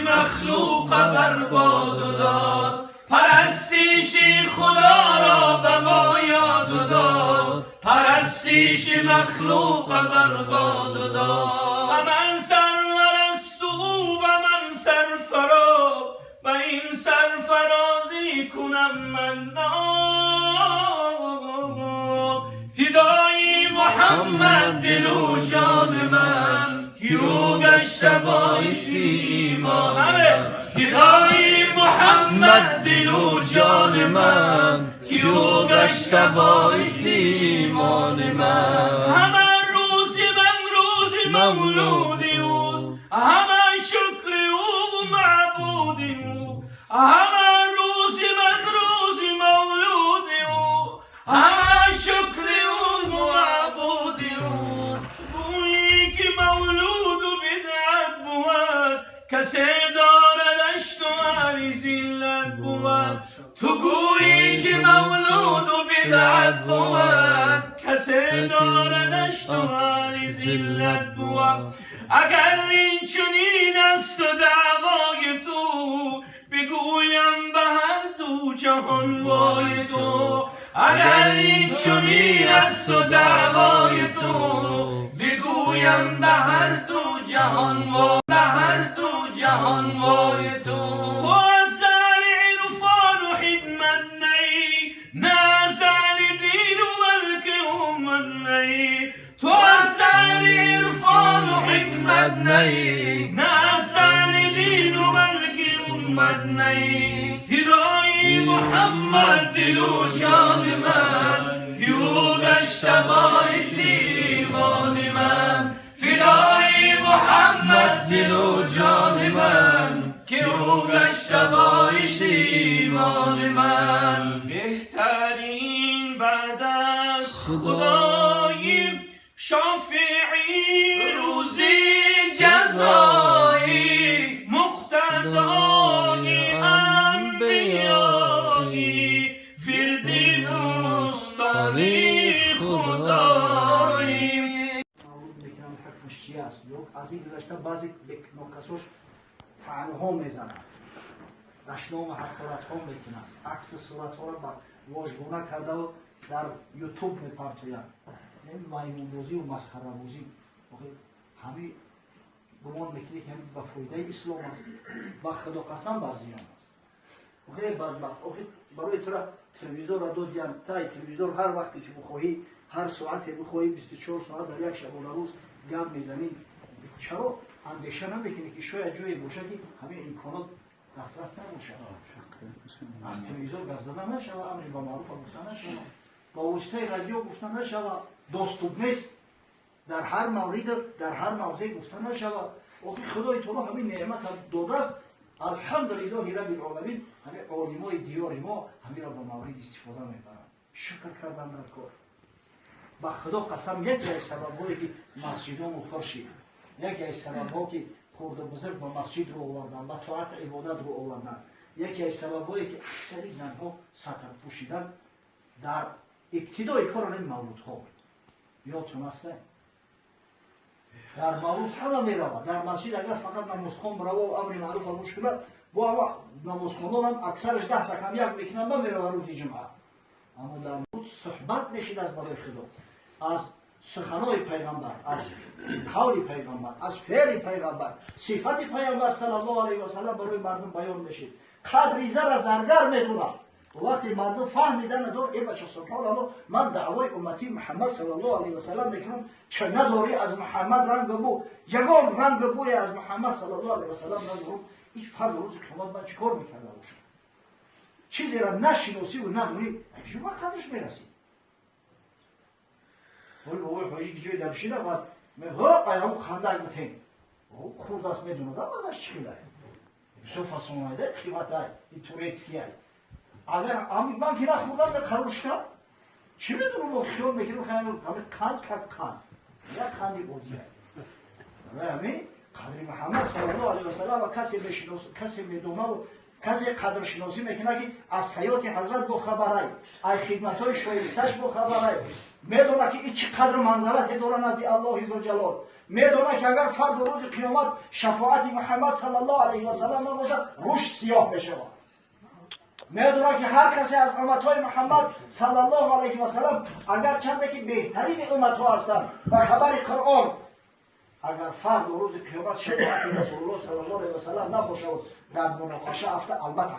مخلوق برباد داد، پرستیش خدا را به ما یاد داد، پرستیش مخلوق برباد داد. و من سرور است او و من سرفراز، و این سرفرازی کنم من ناز. فدای محمد دل و جان من، کیو گشته باعث ایمان من. فدای محمد دل و جان من، کیو گشته باعث ایمان من. همه روز من روز مولود اوست، همه شکر او معبود او. همه روز من روز مولود او، همه شکر او معبود اوست. گویی که مولود و بدعت بود، کسی داردش تو علی ذلت بود. تو گویی که مولود و بدعت بود، کسی داردش تو علی ذلت بود. اگر این چنین است و دعوای تو، بگویم به هر دو جهان وای تو. اگر این چنین است و دعوای تو، بگویم به هر دو جهان وای، به هر دو جهان وای تو. تو از اهل عرفان و حکمت نی، نه از اهل دین و بلکه امت نی. تو از اهل عرفان و حکمت نی، نه از اهل دین و بلکه امت نی. فدای محمد دل و جان من، کیو گشته باعث ایمان من. فدای محمد دل و جان من، کیو گشته باعث ایمان من. بهترین بعد از خدایی، شافعی روزی جزایی، مقتدای انبیایی، ورد دوستانی خدایی. مولود میکنن حکمش چی است؟ از این گذشته بعضی ناکساش طعنها میزنن، دشنام و حقارت ها میکنن، عکس صورت ها را واژگونه کرده و در یوتیوب میپرتویند. این میمونبازی و مسخره بازی همه گمان میکنه که همین به فایده اسلام است، با خدا قسم بر زیان است. آخه بدبخت، آخه برای تو را تلویزیون را دادیم، تای تلویزیون هر وقتی که بخواهی، هر ساعتی بخواهی، 24 ساعت در یک شبانه روز گپ میزنی. چرا اندیشه نمیکنی که شاید جایی باشه که همه امکانات دسترس نباشه، از تلویزیون گپ زده نشود، امر به معروف گفته نشود، با واسطه رادیو گفته نشود، доступ نیست، در هر مورد در هر موضع گفته نشود؟ آخه خدای تعالی همین نعمت داده است، الحمدلله رب العالمین. همین عالمای دیار ما همین را به مورد استفاده میبرند. شکر کردن در کار. با خدا قسم یکی از سببهایی که مسجدامو پر شد، یکی از سببها که خرد و بزرگ به مسجد رو آوردن، به طاعت عبادت رو آوردن، یکی از سببهایی که اکثری زنها ستر پوشیدن، در ابتدای کار این مولودها بود. یادتون هست در مولود همه میرود در مسجد. اگر فقط نمازخوان بروه و امر معروف گوش کنه، با اما نمازخوانان هم اکثرش 10 تا کم یک میکنن با میروه روز جمعه. اما در مولود صحبت میشید از برای خدا، از سخنای پیغمبر، از قول پیغمبر، از فعل پیغمبر، صفت پیغمبر صلی الله علیه و سلم برای مردم بیان میشید. قدر زر زرگر میدونم. وقتی مردم فهمیدن دور ای بچه سبحان الله، من دعوای امتی محمد صلی الله علیه و سلم میکنم، چه نداری از محمد رنگ بو، یگان رنگ بوی از محمد صلی الله علیه و سلم ندارم. این فرد روز قیامت من چیکار میکرده باشم؟ چیزی را نشناسی و ندونی شما قدرش میرسی. ولی بابای حاجی که جای دبشیده بعد ها قیام خنده گفتیم خورد است، میدونه ازش چی خیلی بسیار فасонайда қиматай и турецкий ай. Агар ман ки нахӯрдам, қарошта чӣ медонам? Хиёл мекунам, ҳами қанд как қанд, як қанди оддӣ. Барои ҳамин қадри Муҳаммад саллаллоҳу алайҳи васаллам касе мешинос, касе медонаву касе қадршиносӣ мекунад, ки аз ҳаёти ҳазрат бохабарай, ай хидматҳои шоисташ бохабарай, медонад, ки ин чӣ қадр манзалате дорад назди Аллоҳи зулҷалол. Медонад, ки агар фардо рӯзи қиёмат шафоати Муҳаммад саллаллоҳу алайҳи васалам набошад, рӯш сиёҳ мешавад. Медонад, ки ҳар касе аз умматҳои Муҳаммад саллаллоҳу алайҳи васалам, агар чанде ки беҳтарини умматҳо ҳастанд ба хабари Қуръон, агар фардо рӯзи қиёмат шафоати Расулуллоҳ саллаллоҳу алайҳи васалам набошад, дар муноқаша афта, албатта.